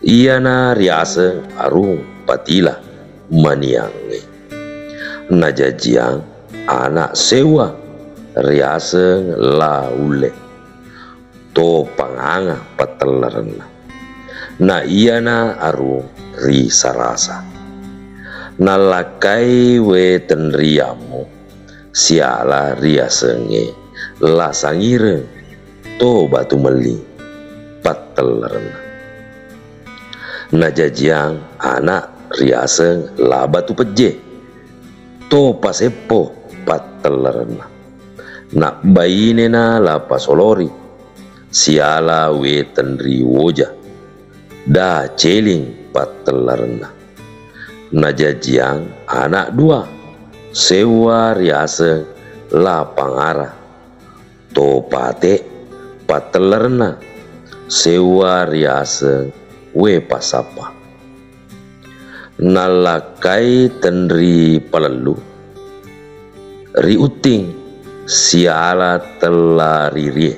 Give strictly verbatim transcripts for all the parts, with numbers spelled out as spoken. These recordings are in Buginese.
Iyana riaseng Arung Patila Maniangnge. Najajiang ana' seuwa riaseng La Ulle, to panganga pattellarenna. Na iyana arung ri Sarasa. Nallakkai We Tenriammu siala riasengnge La Sangireng to Batu Melli pattellarenna. Najajiang ana' riaseng La Batu Pejje to Paseppo pattellarenna. Nabbainena La Pasolori siala We Tenri Woja, Da Celing pattellarenna. Najajiang ana' dua, seuwa riaseng La Pangara to Pate pattellarenna, seuwa riaseng We Passappa. Nallakkai Tenri Palellu ri Utting siala Tella Ririe.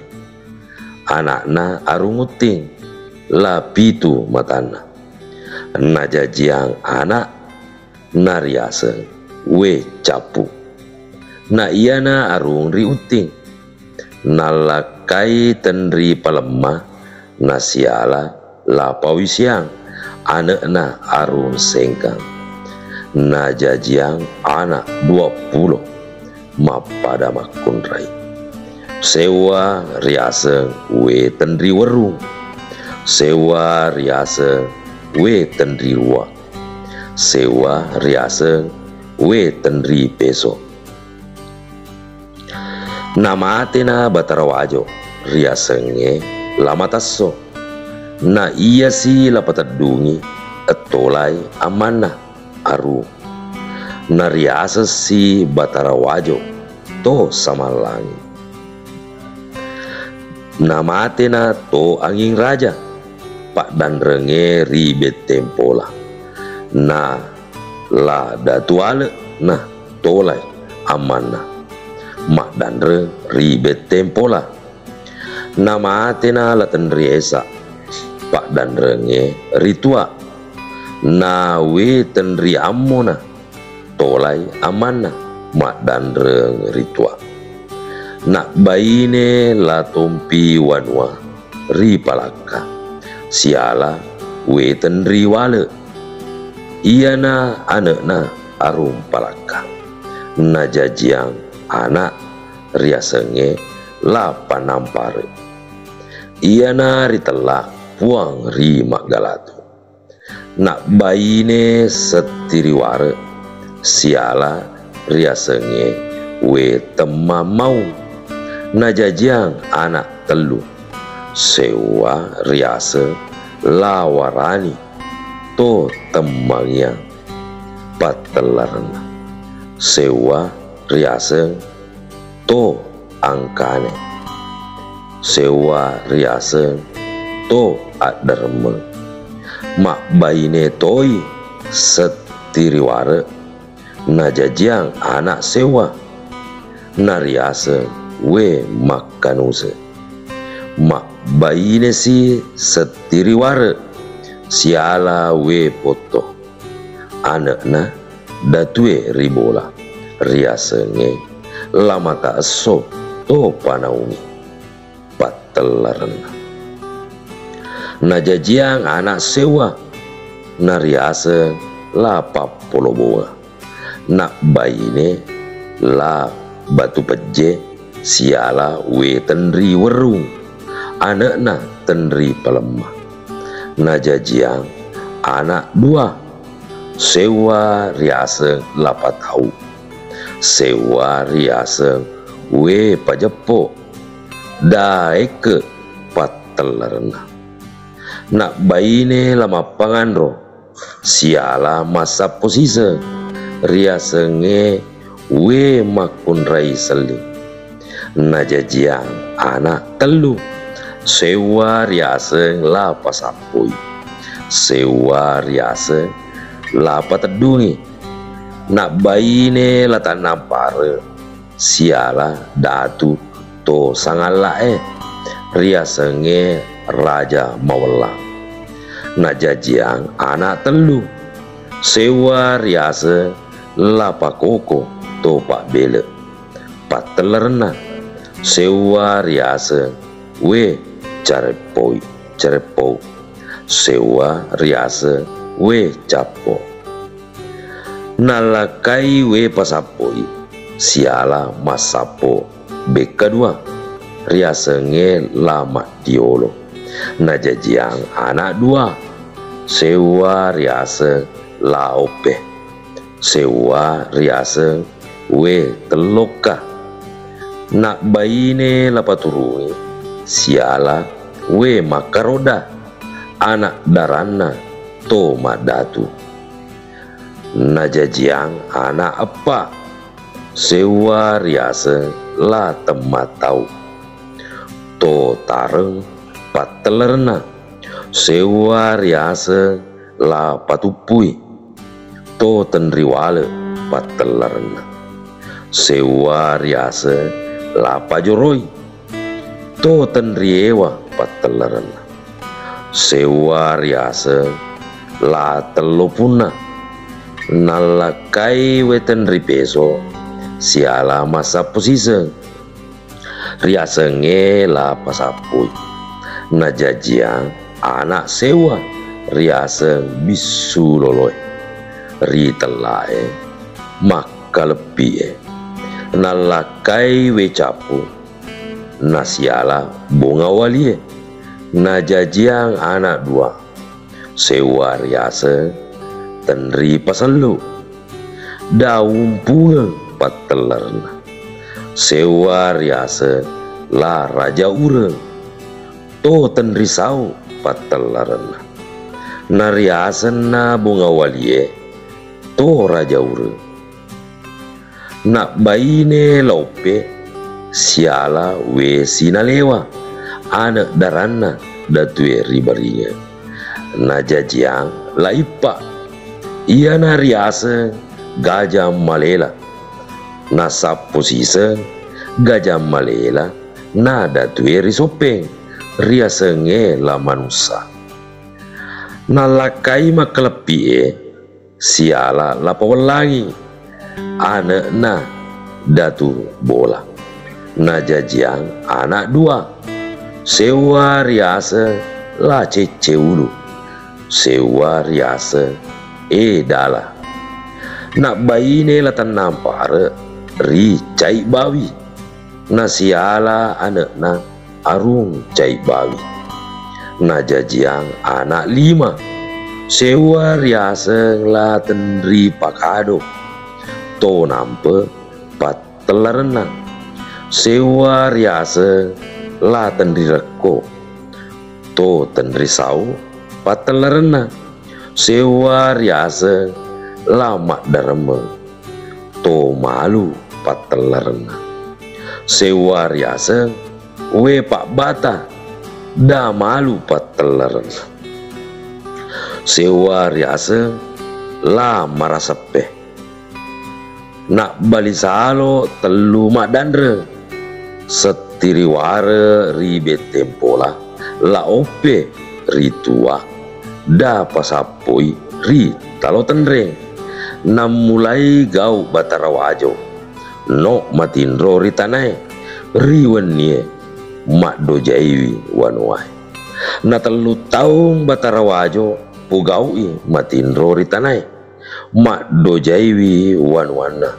Ana'na Arung Utting La Pitu Matanna. Najajiang ana' nariaseng We Cappu. Na iyana arung ri Utting. Nallakkai Tenri Palemma nasiala La Pawisiang, ane'na Arung Sengkang. Najajiang ana' duappulo mappada makkunrai. Seuwa riaseng We Tenri Werrung. Seuwa riaseng We Tenri Ruang. Seuwa riaseng We Tenri Peso. Namatena Batara Wajo riasengnge La Matasso. Na iyasi La Pateddungi ettolai ammanna Arung. Nariasessi Batara Wajo to Samallangi. Namatena To Anging Raja, paddanrengnge ri Betteng Pola. Na La Datu Ale na tolai ammanna, maddanreng ri Betteng Pola. Namatena La Tenri Esa, paddanrengnge ri Tua. Na We Tenri Ammona tolai ammanna, maddanreng ri Tua. Nabbaine La Tompi Wanua ri Palakka, siala We Tenri Wale. Iyana ane'na Arung Palakka. Najajiang ana' riasengnge La Panampare. Iyana ritella Puang ri Maggalatu. Nabbaine Settiriware siala riasengnge We Temmammaung. Najajiang ana' tellu, seuwa riaseng La Warani to Temmangiang pattellarenna, seuwa riaseng To Angkane, seuwa riaseng To Addaremmeng. Mabbaine toi Settiriware, najajiang ana' seuwa, nariaseng We Makkanuse. Mabbainesi Settiriware siala We Potto, ane'na Datue ri Bola, riasengnge La Mata Esso to Panauni pattellarenna. Najajiang ana' seuwa, nariaseng La Pappolo Bonga. Nabbaine La Batu Pejje siala We Tenri Werrung, ane'na Tenri Palemma. Najajiang ana' dua, seuwa riaseng La Patau, seuwa riaseng We Pajeppo, Daekke pattellarenna. Nabbaine La Mappanganro siala Massappo Siseng, riasengnge We Makkunrai Selling. Najajiang ana' tellu, seuwa riaseng La Pasappoi, seuwa riaseng La Pateddungi. Nabbaine La Tannampare siala Datu to Sangallae, riasengnge Raja Mawellang. Najajiang ana tellu. Seuwa riaseng La Pakoko to Pabbele, pattellarenna. Seuwa riaseng We Careppoi, Careppou. Seuwa riaseng We Cappo. Nallakkai We Pasappoi siala massappo bekka dua, riasengnge La Maddiolo. Najajiang ana dua, seuwa riaseng La Oppe, seuwa riaseng We Tellokka. Nabbaine La Paturungi siala We Makkaroda, ana daranna To Maddatu. Najajiang ana eppa, seuwa riaseng La Temmatau, To Tareng pattellarenna. Seuwa riaseng La Patuppui, To Tenriwale pattellarenna. Seuwa riaseng La Pajoroi, To Tenriewa pattellarenna. Seuwa riaseng La Tellopunna. Nallakkai We Tenripeso siala massappo siseng, riasengnge La Pasappoi. Najajiang ana seuwa, riaseng Bissu Loloe, ri tellae Makkaleppi'e. Nallakkai We Cappo nasiala Bonga Walie. Najajiang ana dua, seuwa riaseng Tenri Pasellu, Daumpungeng pattellarenna. Seuwa riaseng La Raja Ureng, To Tenrisau pattellarenna. Nariasenna Bonga Walie To Raja Ureng. Nabbaine La Oppe siala We Sinalewa, ane daranna Datue ri Baringeng. Najajiang La Ippa, iyana riaseng Gajang Malela. Nasappo siseng Gajang Malela na Datue ri Soppeng, riasengnge La Manussa. Nallakkai Makkaleppi'e siala La Pawellangi, ane'na Datu Bola. Najajiang ana dua, seuwa riaseng La Cecce Ulu, seuwa riaseng E Dala. Nabbaine La Tennampare ri Cai Bawi. Nasiala ane'na Arung Cai Bawi. Najajiang ana lima, seuwa riaseng La Tenri Pakado, To Nampe pattellarenna. Seuwa riaseng La Tenri Rekko, To Tenri Sau pattellarenna. Seuwa riaseng La Maddaremmeng, To Malu pattellarenna. Seuwa riaseng We Pabbata, Da Malu pattellarenna. Seuwa riaseng La Maraseppe. Nabbali salo tellu maddanreng, Settiriware ri Bettempola, La Oppe ri Tua, Da Pasappoi ri Talotenreng. Nammulai gau Batara Wajo, no matinro ri tanae, ri wennie maddojaiwi wanuae. Na tellu taung Batara Wajo pogau'i matinro ri tanae, maddojaiwi wanuanna,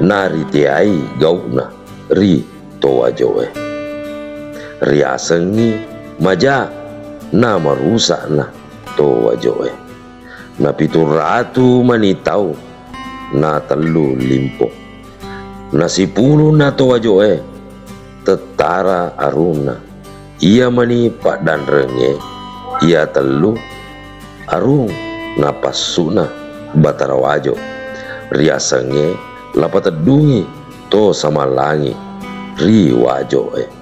nariteai gau'na ri To Wajo'e. Riasengngi maja na marusa'na To Wajo'e. Na pitu ratu mani tau na tellu limpo. Na sipulunna To Wajo'e tettara arunna. Iya mani paddanrengnge iya tellu arung napassu'na Batara Wajo, riasengnge La Pateddungi To Samallangi ri Wajo'e.